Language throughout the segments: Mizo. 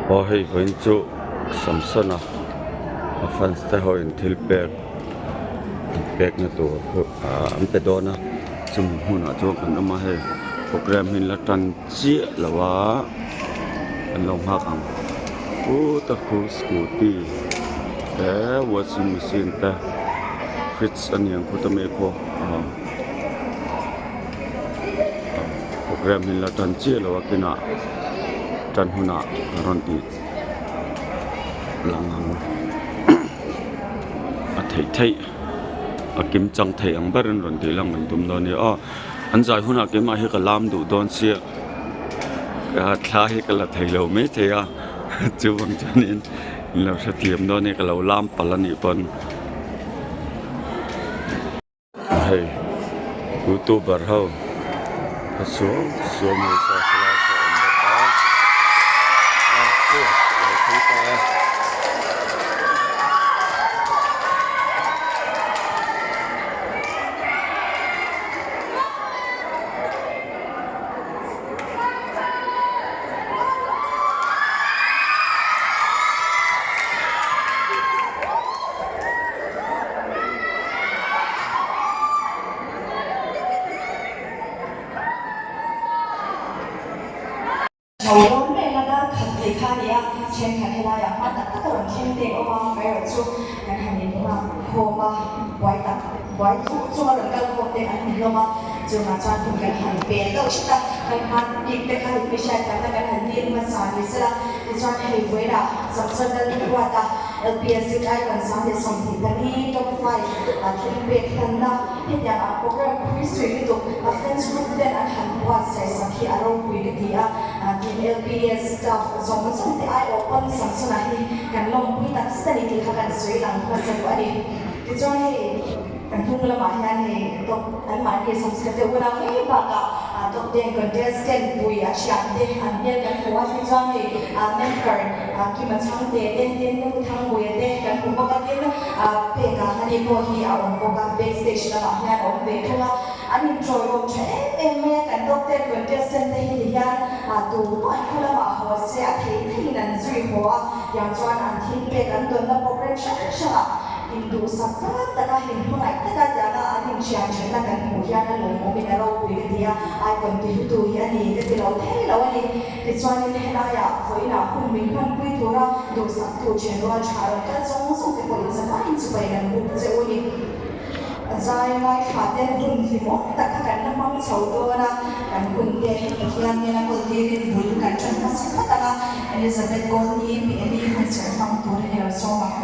Aw hei vawiin chu Samsona a fans te ho in thil pek an pek na tur ahh an pe dawn a chumi hmunah chuan kan awm a hei programme hi an la tan chiah lo a an lo nghak ang put a khu scooty te washing machine te fridge a ni ang khuta mi khu aw programme hi an la tan chiah lo a kinah tan hunah a rawn tih lang ang a theih theih a kim chang thei ang berin rawn tih lang an tum dawn a ni aw an zai hunah keimah hi ka lam duh dawn sia thla hi ka la thei lo maithei a chuvang chuanin in lo hrethiam dawn a ni ka lo lam palh a nih pawn. Hei youtuber ho a suau suau mai saw helai saw a awm bawk a a chu a lo thleng ta e. Chho dawn vel a dar khat thei kha a ni a, thenkhat helaiah hma tak tak a rawn thleng tek awm a, amaherawhchu kan han inhma khawm a, buai tak buai chu chung a rawn kal khawm te an ni hlawm a, chungah chuan hun kan han pel deuh hret a, kan hma bik te kha mi hriatthiamna kan han dil hmasa ni sela, tichuan hei vawiinah Samson Lalruata LPS Youth Icon 24 Top 5 a thil pek hlanna hetiang ah program phui sui lutuk a fans group ten an han buatsaih sak hi a ropui ka ti a, tin LPS staff zawng zawng te aiawh pawn Samsona hi kan lawmpui tak zet a ni tih kha kan sawi lang hmasa duh a ni. Tichuan hei kan hnung lamah hian hei top anmahni Samsona te unau ngei bakah top ten contestant pui a thiante an hmel kan hmu a, tichuan hei member Kima Chhangte te tin Thangbuia te kan hmu bawk a, tin Peka ani pawh hi a awm bawk a, backstage lamah hian a awm ve thung a, an inṭawiawm ṭha em em mai a, kan top ten contestant te hi tihian tu pawh an khaw lamah haw se a thei theiin an zui haw a, tiang chuan an thil pek an dawnna program hrang hrangah Induhsak tak taka inhmangaih taka tianga an inṭhian ṭhenna kan hmuh hian a lawmawmin a ropui ka ti a, icon ti hlutu hi a ni ka ti lo thei lo a ni. Tichuanin helaiah vawiinah hun min hmanpui tura duhsaktu ṭhenrual ṭha rawn kal zawng zawng te pawhin zavaiin chibai kan buk che u ni. Zai ngaithla ten hun hlimawm tak kha kan la hmang chho dawn a, kan hun te Pathian nena kawl tirin bul kan ṭan hmasa phawt ang a, Elizabeth Goldni Pi Eli hunserh hmang turin i lo sawm ang.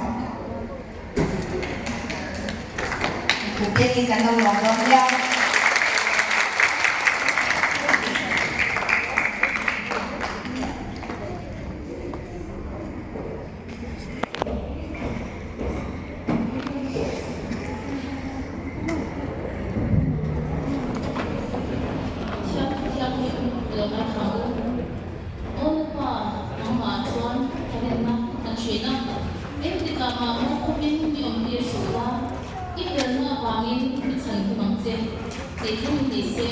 Kuttein kan lo lawm dawn nia. Thiam thianghlim lo ngaithla u. Aw Pa, nangmah chuan ka rinna ka ṭhin a, engtikah mah mualkhawpin mi awmtir suh la, i felna avangin mi chhan him ang che. Tih thil ni se,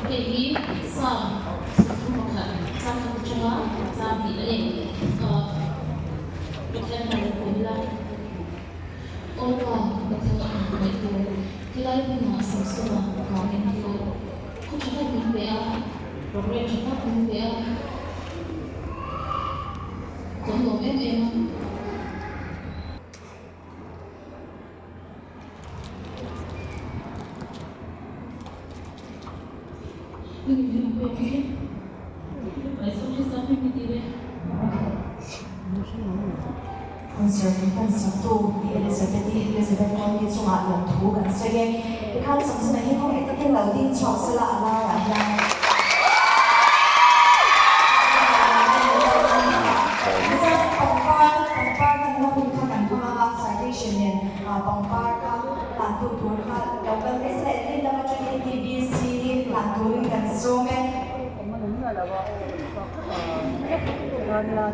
hei hi Psalm 31 chang khat aṭanga chang hnih a ni. Pathian hna lo pawh ila. Aw Pa, Pathian a hna ngaih tur, helai hmunah Samsona vangin hian khaw ṭha tak min pe a. Program tha tak min pe a, kan lawm em em a. Concert min hman saktu Pi Elizabeth-i, Elizabeth Conley chungah lawmthu kan sawi e. Tikhan Samsona hi kawng takin lo ding chhuak sela a laiah hian. Tichuan pangpar, pangpar hmanna hun kha kan hmang a, citation nen pangpar kha hlan tu tur kha lo kal mai sela Edlin lam atangin TBC hlan turin kan sawm e.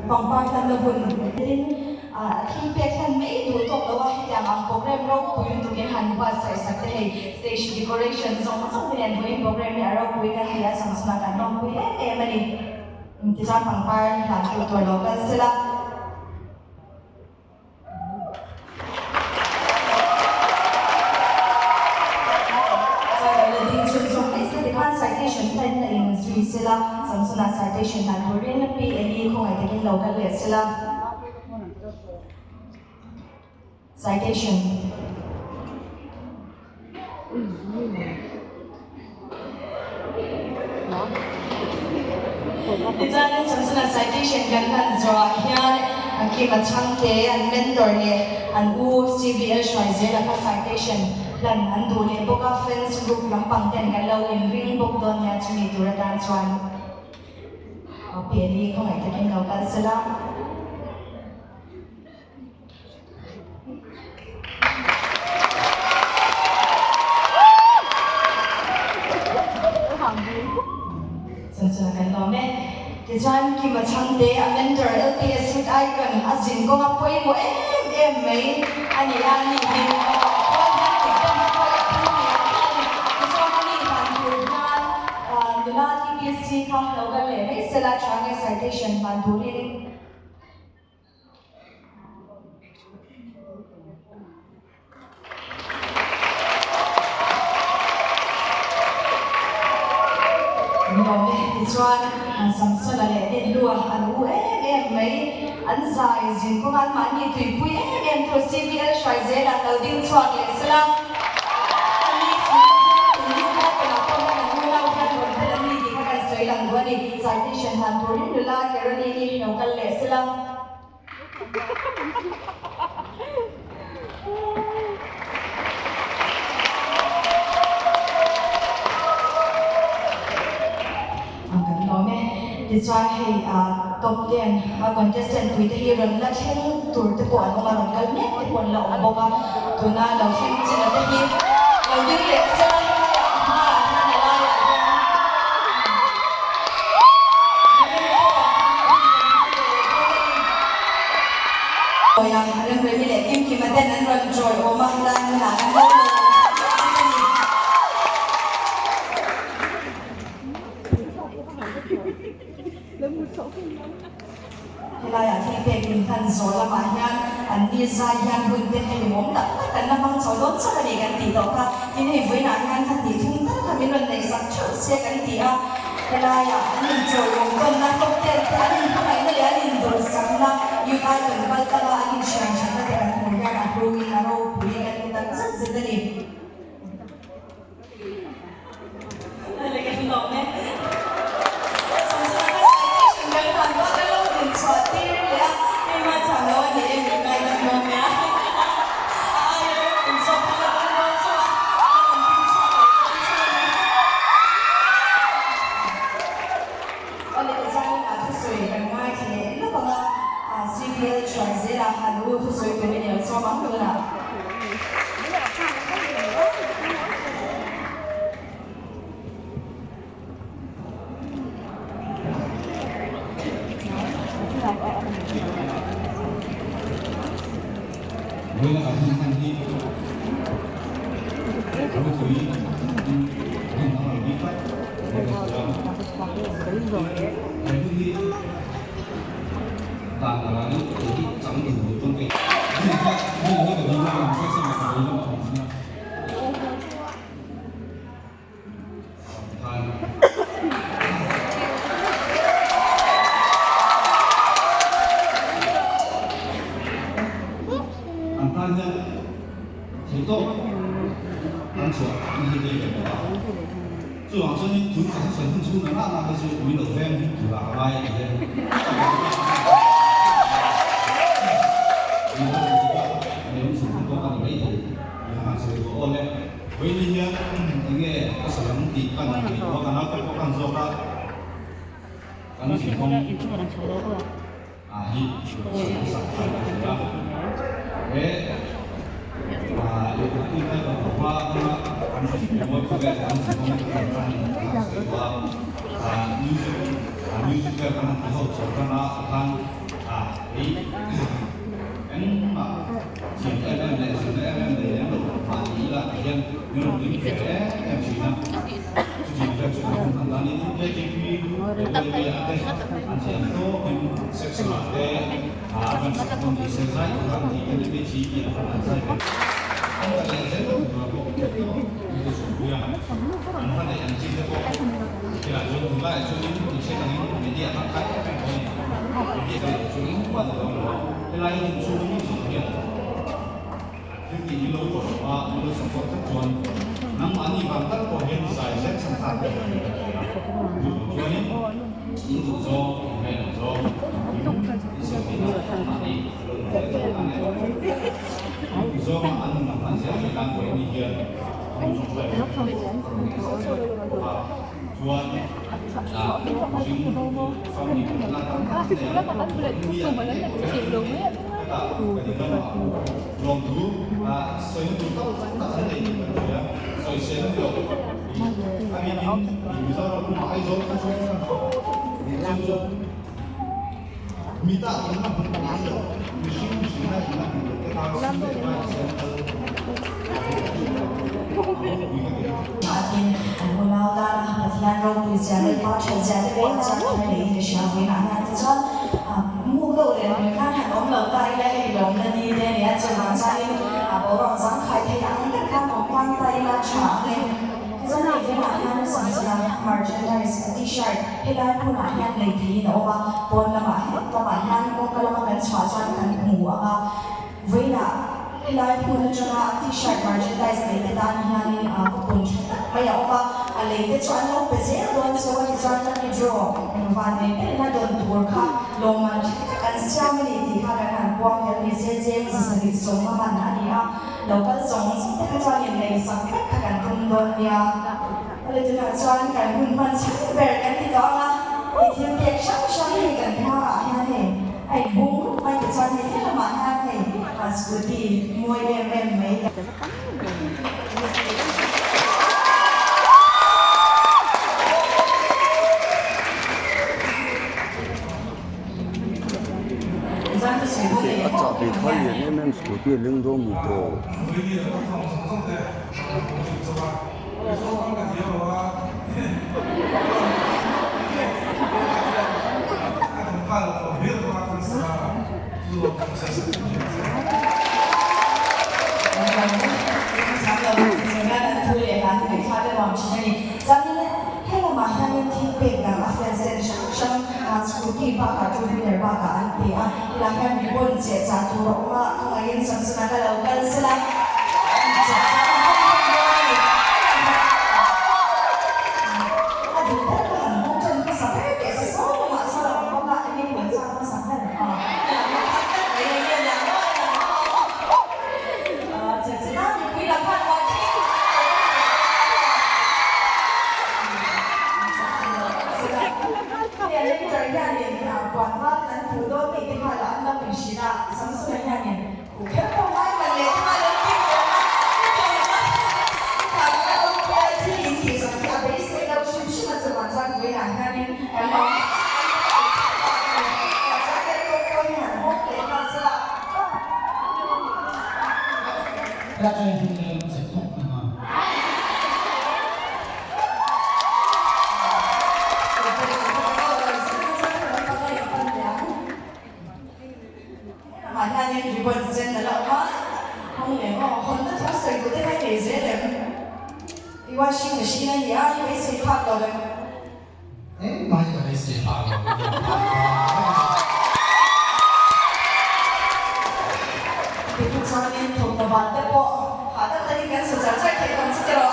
Pangpar hlanna hun tin thil pek hlan mai duh tawk lo a, hetiang ang program ropui lutukin han buatsaih sak te hei stage decoration zawng zawng te nen vawiin program hi a ropui kan ti a, chhang chhunah kan lawmpui em em a ni. Tichuan pangpar hlan tu tur lo kal sela. Chuan lo la ding chhun zawk mai se tikhan citation pen a in zui sela, Samsona citation hlan turin Pi Eli khawngaih takin lo kal leh sela. Citation. Tichuan Samsona citation kan hlan zawhah hian Kima chhangte an mentor leh an u CVL hruai zela kha citation hlan an duh leh bawk a, fans group lampang ten kan lo inring bawk dawn nia chumi tur atan chuan Peli khawngaih takin lo kal sela. Chuan kan lawm e. Tichuan Kima Chhangte a mentor LPS Youth Icon a zin kawnga pawimawh em em mai a ni a, ni hi khual hian tiktak hi khual a phur ngei ang a ni. Tichuan a ni hlan tur hian nula TPC kha lo kal leh mai sela tha nge citation hlan turin. Nuam e tichuan Samsona leh Dinhlua an u em em mai. An zai zin kawng an mahni tuipui em em tur CVL hruai zel an lo ding chhuak leh sela. Ani chhungte hian tun lu kha tunah pawh hian an unau hian rawn tel an ni tih kha kan sawi lang duh a ni. Citation han turin nula Caroline-i lo kal leh sela. Ang kan lawm e. Tichuan hei top ten a contestant pui te hi rawn la thleng tur te pawh an awm a, rawn kal mek te pawh an la awm bawk a. Tuna lo thleng chin a te hi lo ding leh sela helaiah hmaah hian a laiah hian Awi a, Remremi leh Kimkima ten an rawn chawi awm a, helai hmunah kan lo lawm tak zet a ni. Helaiah thil pek inhlan zawh lamah hian an ni zai hian hun te hei limawm tak tak kan la hmang chho dawn chauh a ni kan tih tawh kha. Tin hei vawiinah hian kha hnih thum tal kha min rawn neih sak theuh se kan ti a. Helaiah an inchawiawm tawnna cocktail te an inhmangaihna leh an indawlsakna Youth Icon kal tanga an inhrian thatna te kan hmuh hian a hluin a ropui kan ti tak zet zet a ni. Vawiina kan hun hman hi ropui in hun a rawn bik tlat niin ka hria a. He hun hi dan aranin kei hi chang duh lo chuan kei hun kha hun hi ka dil a, ka hriat sa ka vawi lamah ka hmu a. An tan hian thei tawk an chhuah na hi rei ve tawh a. Chuvang chuanin tun ka thusawi hun chhung na na hi chu min lo veng him turah ka ngai a ti hian ka Vawiin hian enge ka salam tih ka han ngaihtuah a, ka naute pawh ka han zawk a, kan zinkawng ah hi sawi hmasak khan ka hria a, he lehkhabu te ka hmuh hma atanga kan rimawi khawvel kan zinkawng kan han kan han sawi tawh a, music music vel kan han ti ho chho tan a, khan hei engmah Thiam em em leh zirna em em nei lem lo mah ni ila ti hian min rawn ring ve em em thin a. Chutiang vel chu kan hun hman danin KTP leh Railway ah te an thiam tawkin section ah te an sak dawn ni se zai tur an tih te ni te chi tih ang khan an zai ve an kal leh zel tur ah pawh theih tawp in te chhunpui a an hla neih ang chi te pawh khilai chuan tunlaiah chuanin inhriat angin media a tangkai em em tawh a ni media kal loh chu engmah ni dawn lo a helai hmun chhung mi zawng hian Thil tih hi lo tawh loh a, min lo support tlat chuan nangmahni vang tal pawh hian zai zet chhan thlak pawh kan nei thei a. Chu vang chuanin in duh zawng, in ngaihloh zawng, in in sawi theihna nangmahni lo ni zel tawh ang e. In duh zawnga an nun ang hman zel theih nan pawh ini hian an zawng vel ka rawn ngen sak che bawk a. Chuan mihring family pawhna tam tak nei India tih te pawh hian hetah kan in lamah lawmthu sawina tur tak tak an nei tih kan hria. Sawisel a ni lo a bikin Mizoram pumah Aizawl kha chu chu chu mita in la hmu ngai lo mihring mihrinna in la hmu lo te tan sum leh vai central ropui ka ti. Tin, an unau tana Pathian ropui zia leh pa that zia te pawh an chak thar leh in ka hria vawiinah hian te chuan muk deuh leh hmel khan han awm lo ta ila hei lawmna ni te nia chuvang chuanin boruak zangkhai thei ang tak khan awm tlang ta ila tha ang e. Tichuan hei vengah hian Samsona merchandise t-shirt helai hmunah hian lei theiin a awm a, pawn lamah lamah hian kawngka lama kan chhuah chuan kan hmu ang a. Vawiinah helai hmun atanga t-shirt merchandise nei te tan hianin coupon tha tak mai a awm a, a lei te chu an lo pe zel dawn cheu a tichuan lucky draw van nei berna dawn tur kha lawmman tha tak an siam a ni tih kha kan han puang tel ni se cheng zasarih sawma man a ni a, lo kal zawng zawng te kha chuan inlei sak vek kha kan tum dawn nia. Awle tunah chuan kan hun hman chhan ber kan ti tawh ang a, hei thil pek hrang hrang hei kan hmaah hian hei a inbung rup mai tichuan hei thil lamah hian hei scooty mawi em em mai A chahbi thar lian em em scooty a leng dawn mu tawh. Engmah hi ka beisei phak lo ka ti a. Keichu chuanin thawmhnaw ban te pawh hahdam takin kan su char char thei tawng chu tiraw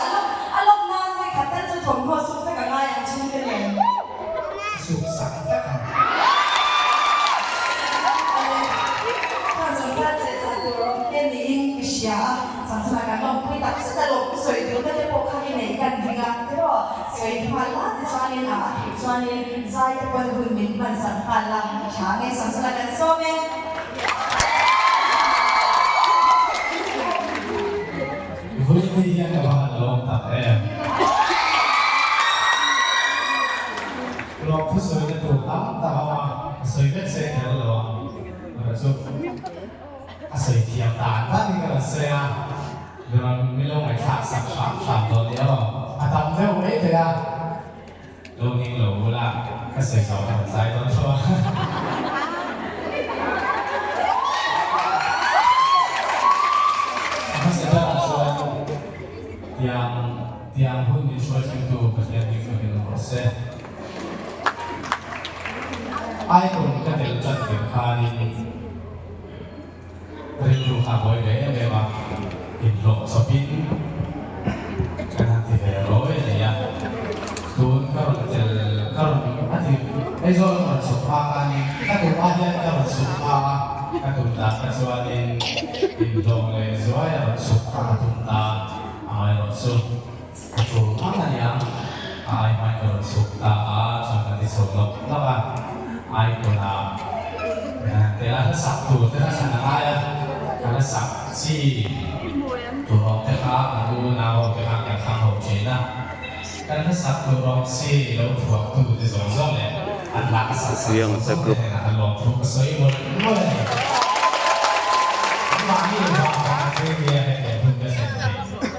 a lawm nan vawikhat tal chu thawmhnaw suk vek a ngai ang chhungte nen. Suk sak vek ang. Awle, kha zawng kha che chak tur awm te niin ka hria a, changchhuan kan lawmpui tak zet a lawm sawi duhna te pawh kha i nei kan ring a tiraw. Sawi nghal la tichuanin a theih chuanin zai te pawn hun min hman sak nghal la a tha nge Samsona kan sawm e. Vawiin hian ka va han lawm tak em. Lawmthu sawina tur tam tak a awm a, ka sawi vek se kher lo ang. Erawh chu a sawi thiam dan danin ka rawn sawi a. Rawn milo ngaihthlak sak hram hram dawn nia aw. A tam deuh mai thei a. Lo ning lo ula, ka sawi zau ka han zai dawn tho a. A hmasa berah chuan tiang tiang hun min hruai thlengtu Pathian hming ka hming rawh se. Icon ka tel tan tir khanin Rilru kha buai ve em em a, inhlawh chawpin kan han ti ve rawi a ni a. Tun ka rawn tel, ka rawn a ti, Aizawl ka rawn chhuk hma khanin ka tum ah hian ka rawn chhuk hma a, ka tum dan kha chuanin inhlawh leh zuai a rawn chhuk kha ka tum ta, amaherawhchu ka tul ang a niang, a ai hmain ka rawn chhuk ta a, chuan ka ti chho lawk lawk a, Icon ah tel a hla sak tur te kha thlan a ngai a, ka hla sak chi tur awm te kha kan u nau ho te khan kan thlang ho thin a, kan hla sak tur awm chi lo phuah tu te zawng zawng leh an hla ka sak sak zawng zawng te hnenah ka lawmthu ka sawi mawlh mawlh a ni. Mahni vang vang a thil nia hetiang hun ka thlen theih.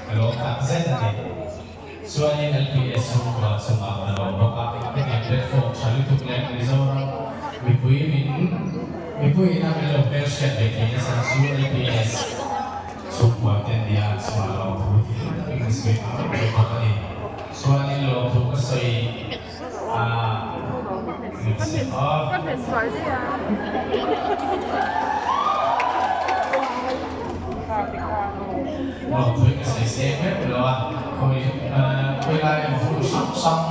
Ka lawm tak zet a ni. Chuanin LPS chhungkua chungah ka lawm bawk a, hetiang platform tha lutuk leh Mizoram mipui min mipui ina min lo hmelhriat ve theih nasa chu LPS chhungkua te nia an chungah lawmthu tih takin ka sawi ang reng bawk a ni. Chuanin lawmthu ka sawi a min se aw. Lawmthu ka sawi seng vek lo a, khawi khawi lai emaw hun hrang hrang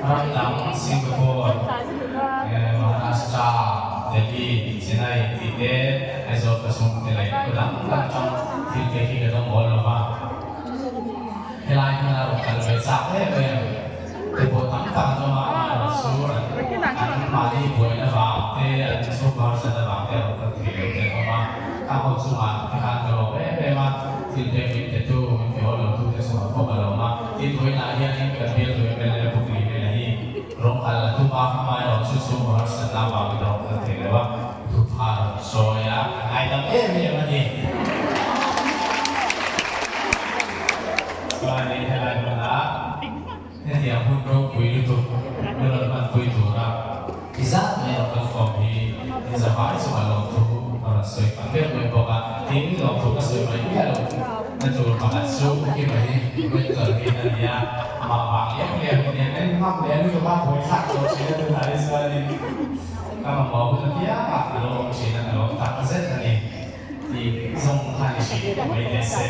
ram dang Singapore, Maharashtra, Delhi, Chennai tih te Aizawl ka chhung te leh khaw dang dang atang thil te hi ka dawng awl lo va. Helai hmuna rawn kal ve chak em em te pawh tam tak an awm a, amaherawhchu an an mahni buaina vang te, an chhungkaw harsatna vang te a rawn kal thei lo te an awm a, khang ho chungah te khan ka lawm em em a, thil pek min petu, min pe haw lotu te chungah pawh ka lawm a, tin vawiinah hianin kan bialtu MLA Bukli Mela hi rawn kal a tum a, amaherawhchu chhungkaw harsatna vangin a rawn kal thei lo a, thupha rawn sawi a, ka ngaidam em em a ni. Chuanin helai hmunah hetiang hun ropui lutuk min rawn hmanpui tura ti zat mai a rawn kal khawm hi ni zavai chungah lawmthu a rawn sawi tam ber mai bawk a. Tin, lawmthu ka sawi mai miah lo na tur pakhat chu U Kima hi mentor hi a ni a, amah vang liam liam hi nia en ngam leh lutuk a buaithlak tawh thin a tunah hi chuanin ka mamawh hun apiangah a lo awm thin a, ka lawm tak zet a ni. Tih zawng kha ni hri mai teh se.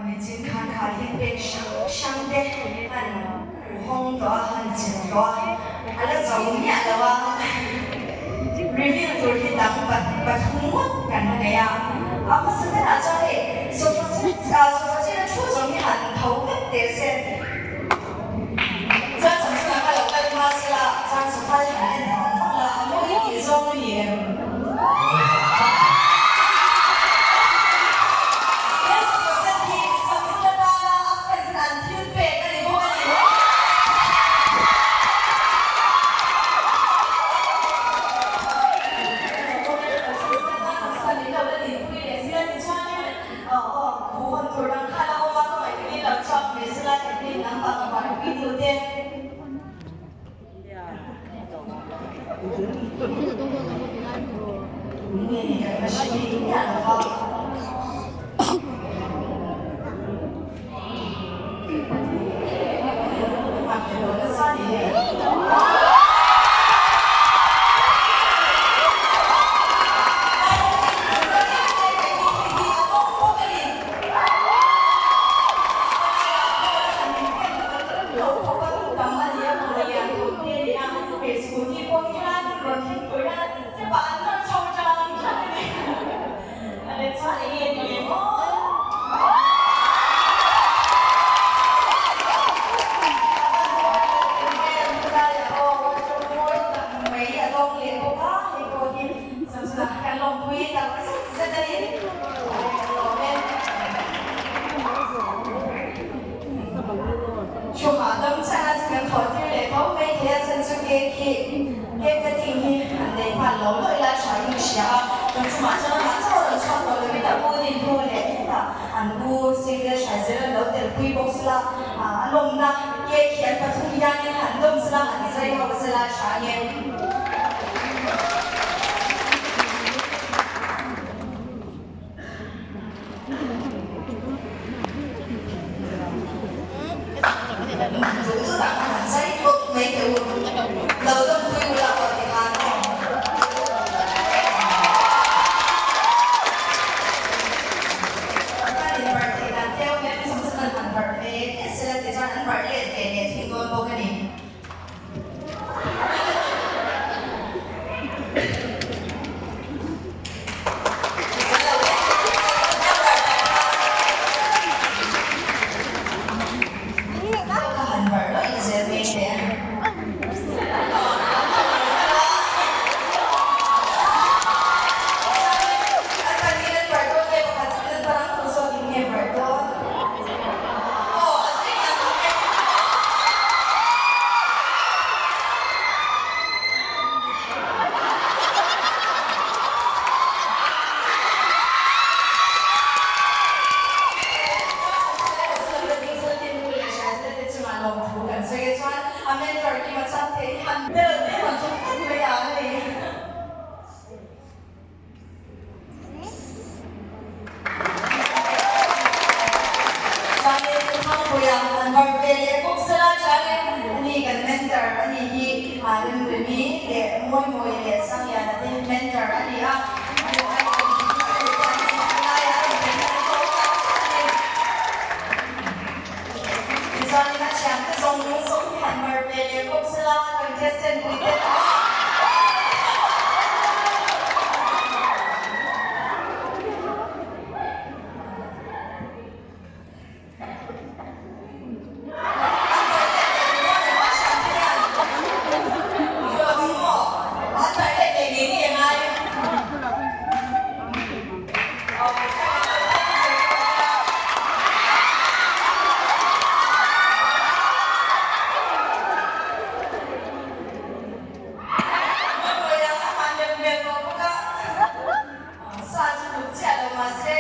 Nichin khan kha thil pek hrang hrang te an hawng tawh a, an chin tawh a, a la zo miah lo a, reveal tur hi dang pathum ngawt kan la nei a, a hmasa berah chuan hei sofa set sofa set a thu zawng hi han tho vek teh se, chuan Samsung-a kha lo kal hma sela chuan sofa hi han en vang vang la, a mawi tih zawng a ni em? He sofa set hi Samsung atana a fans an thil pek a ni bawk a ni. Cake cutting hi han nei nghal lo lo ila tha in ka hria a, tun tumah chuan amah chauh a rawn chhuak tawh lovin a u nin hnu leh hetah an u single hrai zel an lo telpui bawk sela a lawmna Cake hi an pathum hianin han dawm sela, han zai ho sela tha nge. Chu chutah khan han zai bawk mai teh u. Lo dawmpui ula aw ti khan aw. Kan inbarh theih dan te awm hian Samson an han barh ve ve sela tichuan an barh let ve leh thin dawn bawk a ni. Chuanin Thangpuia an bar ve leh bawk sela chuanin ani kan mentor a nih hi Remremi leh Mawimawia leh Sangliana te mentor a ni a. Tichuanin a thiante zawng zawng hi han bar ve leh bawk sela contestant pui te pawh. Sa chu duh chiah lo mahse.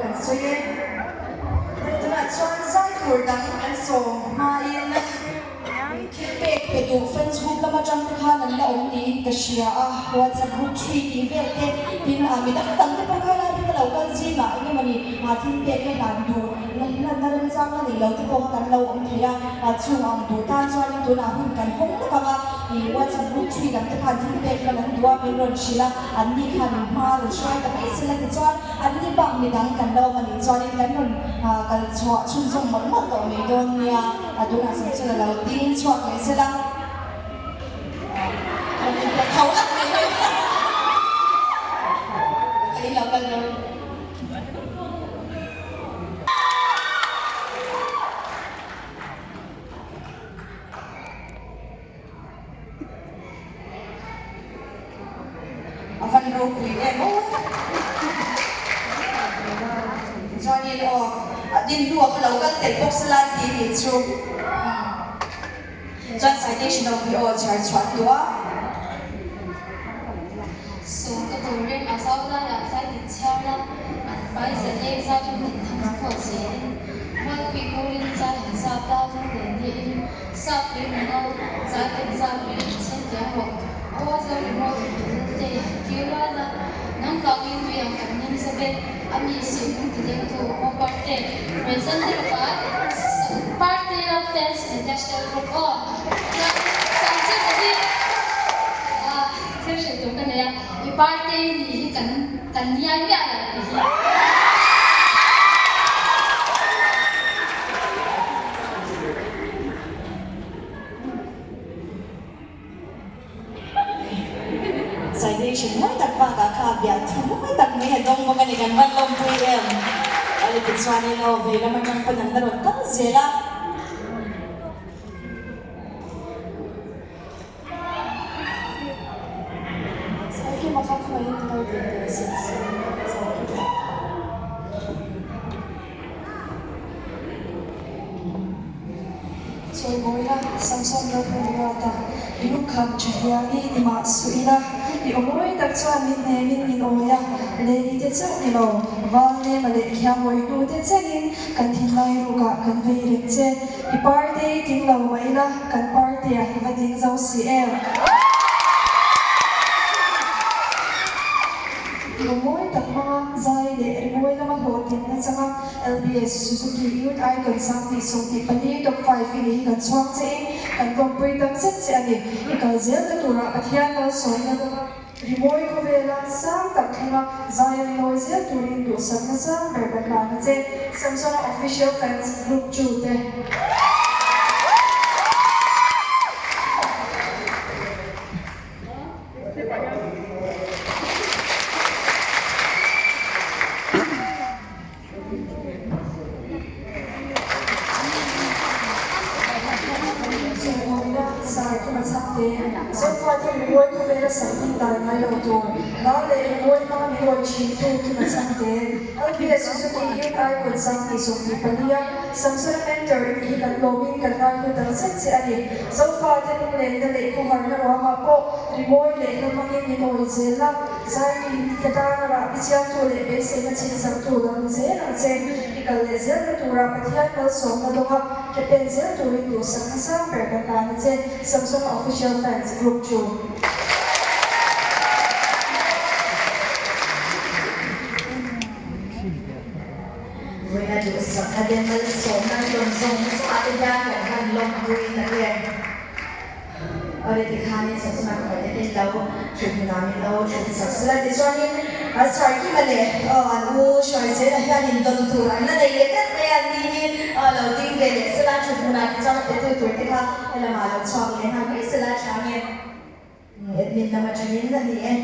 Kan sawi e. Tunah chuan zai tur dang kan sawm hmain thil pek pe duh fans group lam atang te khan an la awm niin ka hria a, WhatsApp group thui tih vel te tin ah mi dang dang te pawh kha helai hmun a lo kal zingah eng emawni thil pek la hlan duh hlanna remchang la nei lo te pawh kha kan lo awm thei a, chung ang duh tan chuanin tunah hun kan hawng lawk ang a, ih WhatsApp group thui lam te khan thil pek hlan an duh a min rawn hrilh a, anni khan in hma rawn hruai ta mai sela tichuan Anni bak midang kan lo awm a nih chuanin kan rawn kal chhuah chhunzawm mawlh mawlh tawh mai dawn nia, a tunah sawn chuan a lo ding chhuak leh zel a, rawn inpawh tho at mai hei ka in lo kal dawn. A van ropui em aw. Tichuanin aw a din hnuah kha lo kal tel bawk se lai tih nih chu. Chuan citation ho hi aw chhiar chhuah an duh a. Sawm ka turin a zau laiah zai din chhiar la, an vai zaleng zai ram din thang chhuak zelin, Mualpui kawrin zai han zap la, lunglen niin. Sap leh Mizo zai kan zat rih an chhen kiang rawh. Aw zo rimawi in tu te han kir rual a, nang vangin tui ang kan nem zave a mi si hming ti leng tu aw parte rawn zan deuh va parte a fans international group aw chuan Samson a hi ah thil hrilh tur ka nei a i parte ni hi kan kan niai miah lo ti hi. Citation mawi tak bakah kha biahthu mawi tak mai a dawng bawk a ni kan van lawmpui em. Awle tichuanin aw vei lam atang pawn an la rawn kal zel a. Saikima kha khawiin lo din teh se Saikima. Chawimawina Samson Lalhmuruata i lukham tha hiang i ni mah suh ila, i awmawi tak chuan min hnemin min awi a, leni te chauh ni lo, val nema leh khiangawi hnu te chengin kan thinlai rukah kan vei reng che. I party tling lo mah ila kan party ah i va tling zo si em? I awmawi tak hmanga zai leh rimawi lama hlawhtlin na changa LBS Suzuki Youth Icon 2024 Top 5 i ni hi kan chhuak che in kan lawmpui tak zet che a ni. I kal zel na turah Pathian malsawmna dawng a, rimawi khawvela sang tak thlenga zai a minawi zel turin duhsakna sang ber kan hlan a che. Samsona Official Fans Group chu te. Chawimawina zai khum a chhak te, Zofa te rimawi khawvela sak dai ngai lo tur, lar leh rimawi hmanga min rawi thin tu kim a chhak te, LBS Suzuki Youth Icon 2024 a Samsona Mentor i nih hi kan lawmin kan ngaihlu tak zet che a ni. Zofa te lunglenna leh khawharna ruangah pawh rimawi leh hla hmangin min awi zel a, Zaimi ka tana rah bichiangtu leh beiseina chhinchangtu lo ni zel ang che. I kal leh zelna tura Pathian malsawmna dawnga ke pen zel turin duhsak hmasa ber kan la na che, Samsung Official Fans Group chu. duhsakna te malsawmna an dawn zawng zawngah te hian kan han lawmpui tak em. Awle tikhanin Samsona ka paih takin lo thut hmunah min lo thut sak sela tichuanin Sarkima leh an u Hruaizela hianin dawn tur an la nei leh tlat mai a ni hi lo ding ve leh sela thut hmunah tichuan a petu tur te kha helamah lo chhuak leh nghal mai sela tha nge admin lam atangin a ni e.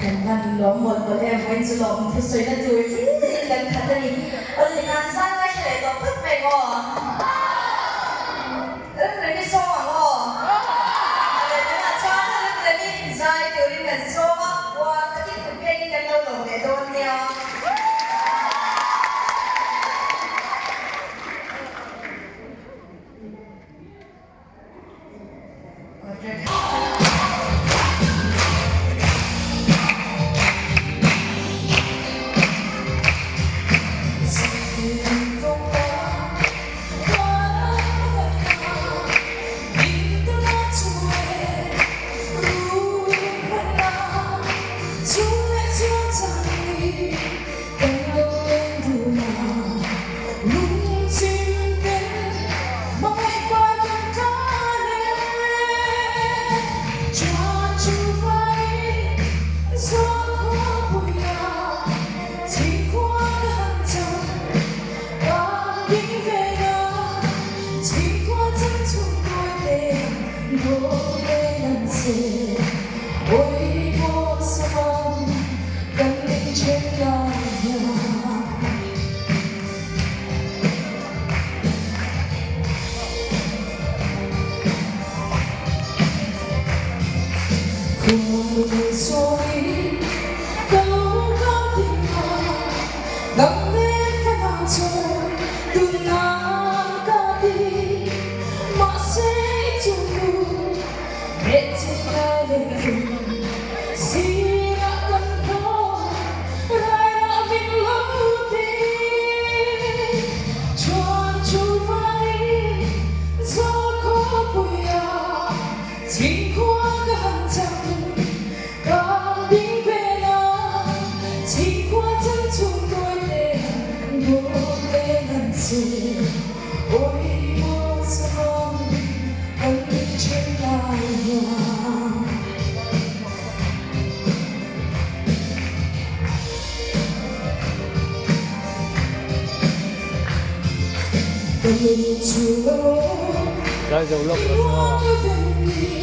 Kan van lawm mawlh mawlh em, vawiin chu lawm thusawina tur hlirin kan khat a ni. Awle tikhan zan ngaithla leh tawh phawt mai maw? Remremi sawm ang aw? Awle tunah chuan Remremi zai turin kan sawm a, uar takin kutpengin kan lo lawm leh dawn nia. Zai zo lawk rawh se aw.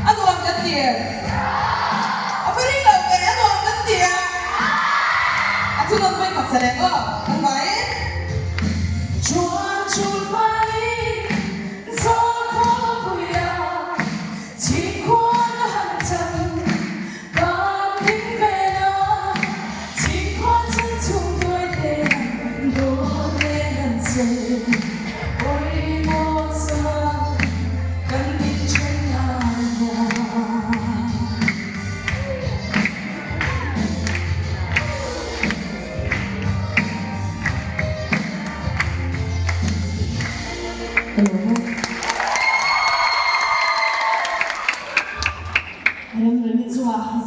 A nuam kan ti em? A va ring lo ve, a nuam kan ti a. A thu nawn mai khat sa leh aw, kan vai e.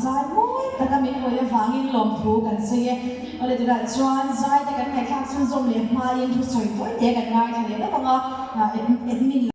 zai mawi taka min hawi avangin lawmthu kan sawi e. Awle tunah chuan zai te kan ngaihthlak chhunzawm leh hmain thusawi tawi te kan ngaithla leh lawk ang a, admin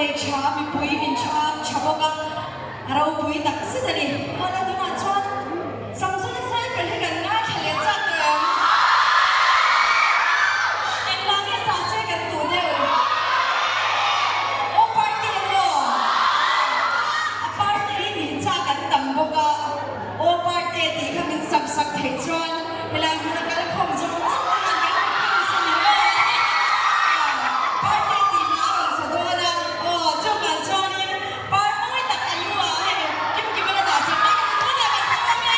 nei tha a, mipui min chhang tha bawk a, a ropui tak zet a ni. Awle tunah chuan Samsona cycle hi kan ngaithla leh chak tawh em? Engvang nge sa se kan duh deuh? Aw party emaw? A party hi nih chak kan tam bawk a, aw party tih kha min sak sak theih chuan helai hmun a kal khawm zawng zawng te khan kan request a ni maw? Party tih hna a rawn sa dawn a, aw chuvang chuanin par mawi tak a lu ah hei kim kim a la dah sak mai ka tunah kan sawm e.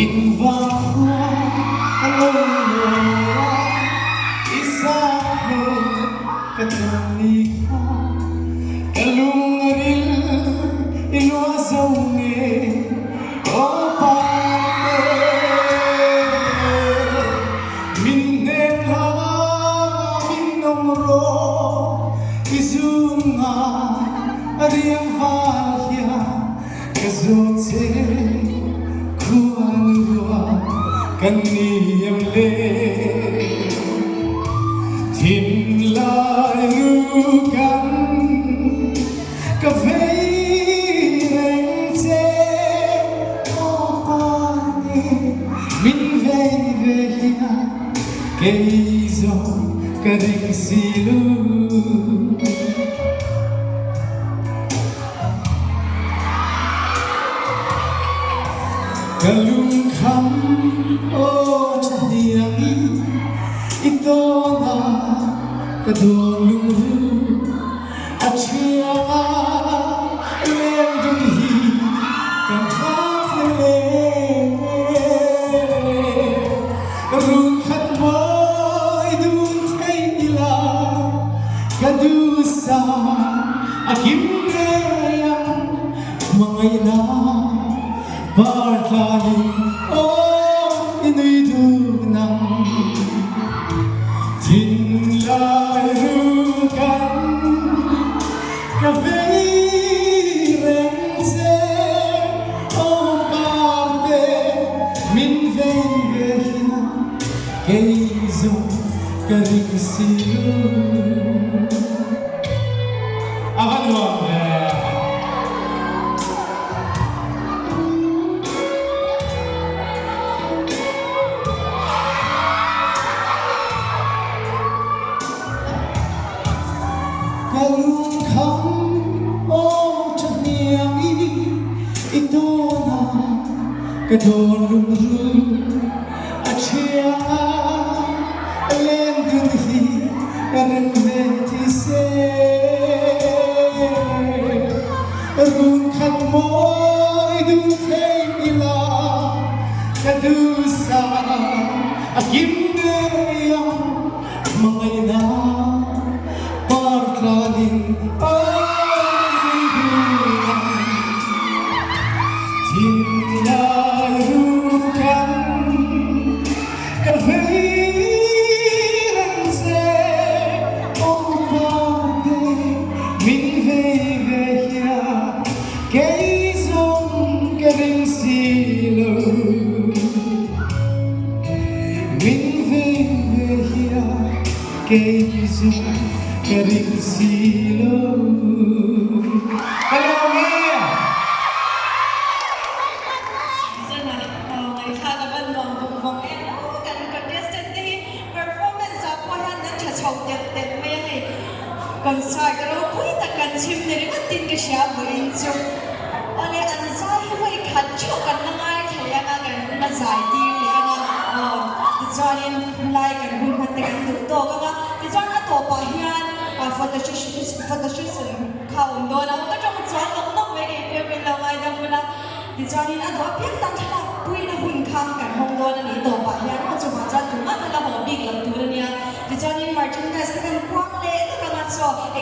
In vang khua ka lo lawr a, i zahmel ka tum ni kha. Ka lung a ril i lua zo nge aw Parte. Min hnek la min awm rawh i zunga a riang val hian ka zawt che khuan rua kan ni em le. Thinlai ru kan ka vei reng che aw Parte min vei ve hian kei zawng ka ring si lo. Ka lungkham aw thahniang i i tawn a ka dawn lungru a thiang a leng dun hi ka nghak hlel e run khat mawi dun thei ila ka duhsa a kim ngei ang hmangaihna Par tlanin aw i nui dun ang. Thinlai ru kan ka vei reng che aw Parte min vei ve hian kei zawng ka ring si lo. A va nuam ve. Ka lungkham aw tha hniang i i tawn a ka dawn lungru a thiang a len dun hi ka rem ve thi se. Run khat mawi dun thei ila ka duhsa a kim ngei ang hmangaihna par tlanin a nui dun ang thinlai run kan ka vei reng che aw Parte min vei ve hian kei zawng ka ring si lo min vei ve hian kei zawng ka ring si lo ka lawm e. Zana ngaihthlak a van nuam vawng vawng em aw kan contestant te hi performance ah pawh hian an tha chho telh telh mai a hei concert ropui tak kan chhim ni ringawt tin ka hria vawiin chu awle an zai hi vawi khat theuh kan la ngai thei anga kan la zai tir leh anga aw tichuanin lai kan hun hman te kan duh tawk anga tichuan a tawpah hian photo photo session kha a awm dawn a ka tawng chuan nawk nawk mai kei pawh min lo ngaidam bula. Tichuanin a dawh piang tan thlalak puina hun kha kan hawng dawn a nih tawpah hian aw chuvang chuan tumah kha la haw bik lo tur a nia. Tichuanin merchandise kha kan puang leh tak anga chaw eng.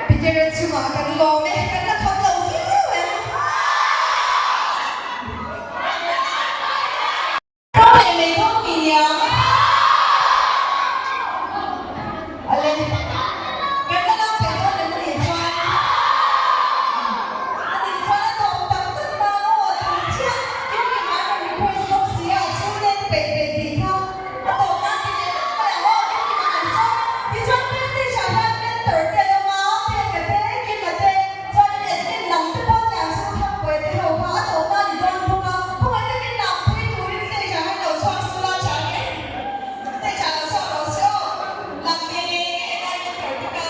Peter chungah kan lawm e, kan la kham lo viau em? Ka leh mai bawk mi niang. Ale, kan la lang peih dawn em anih chuan? Anih chuan a tawp tak tak ta aw a tum chiah. Kimkim an rawn request bawk si a, chhunglen peih peih tih kha a tawp nan ti leh tak mai ang aw. Kimkim an an sawi. Tichuan prestige ah hian mentor te an awm a, Peka te, Kima te, Chuanin admin lam te pawh tlan chu Thangpuia te ho kha a tawpna a ni dawn bawk a, khawngaih takin lampui turin stage ah hian lo chhuak su la tha nge? Stage ah lo chhuak lo se aw, lam ve nge nge lai ka thar bawk a.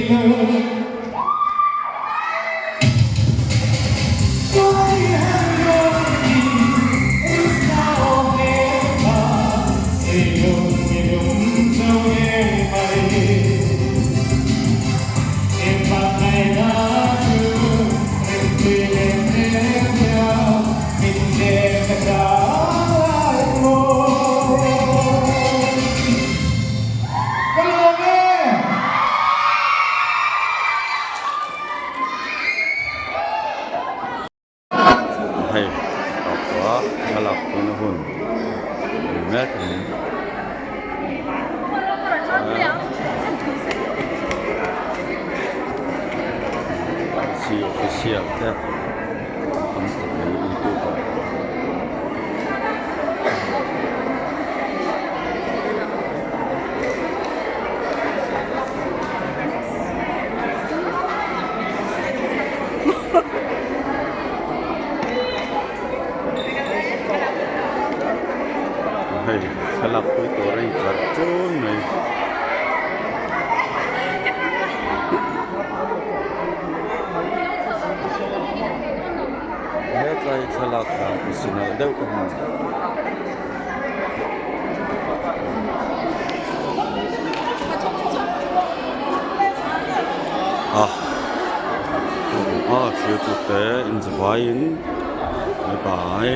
Hei tawpah thlalak pawhna hun ni mek a ni. Si official te an tam mai youtuber. Hei thlalak pui tur a intlar tun mai. Hetlai thlalak dan insinalh deuh ka hmu. A a thlir tute inzavaiin bye bye.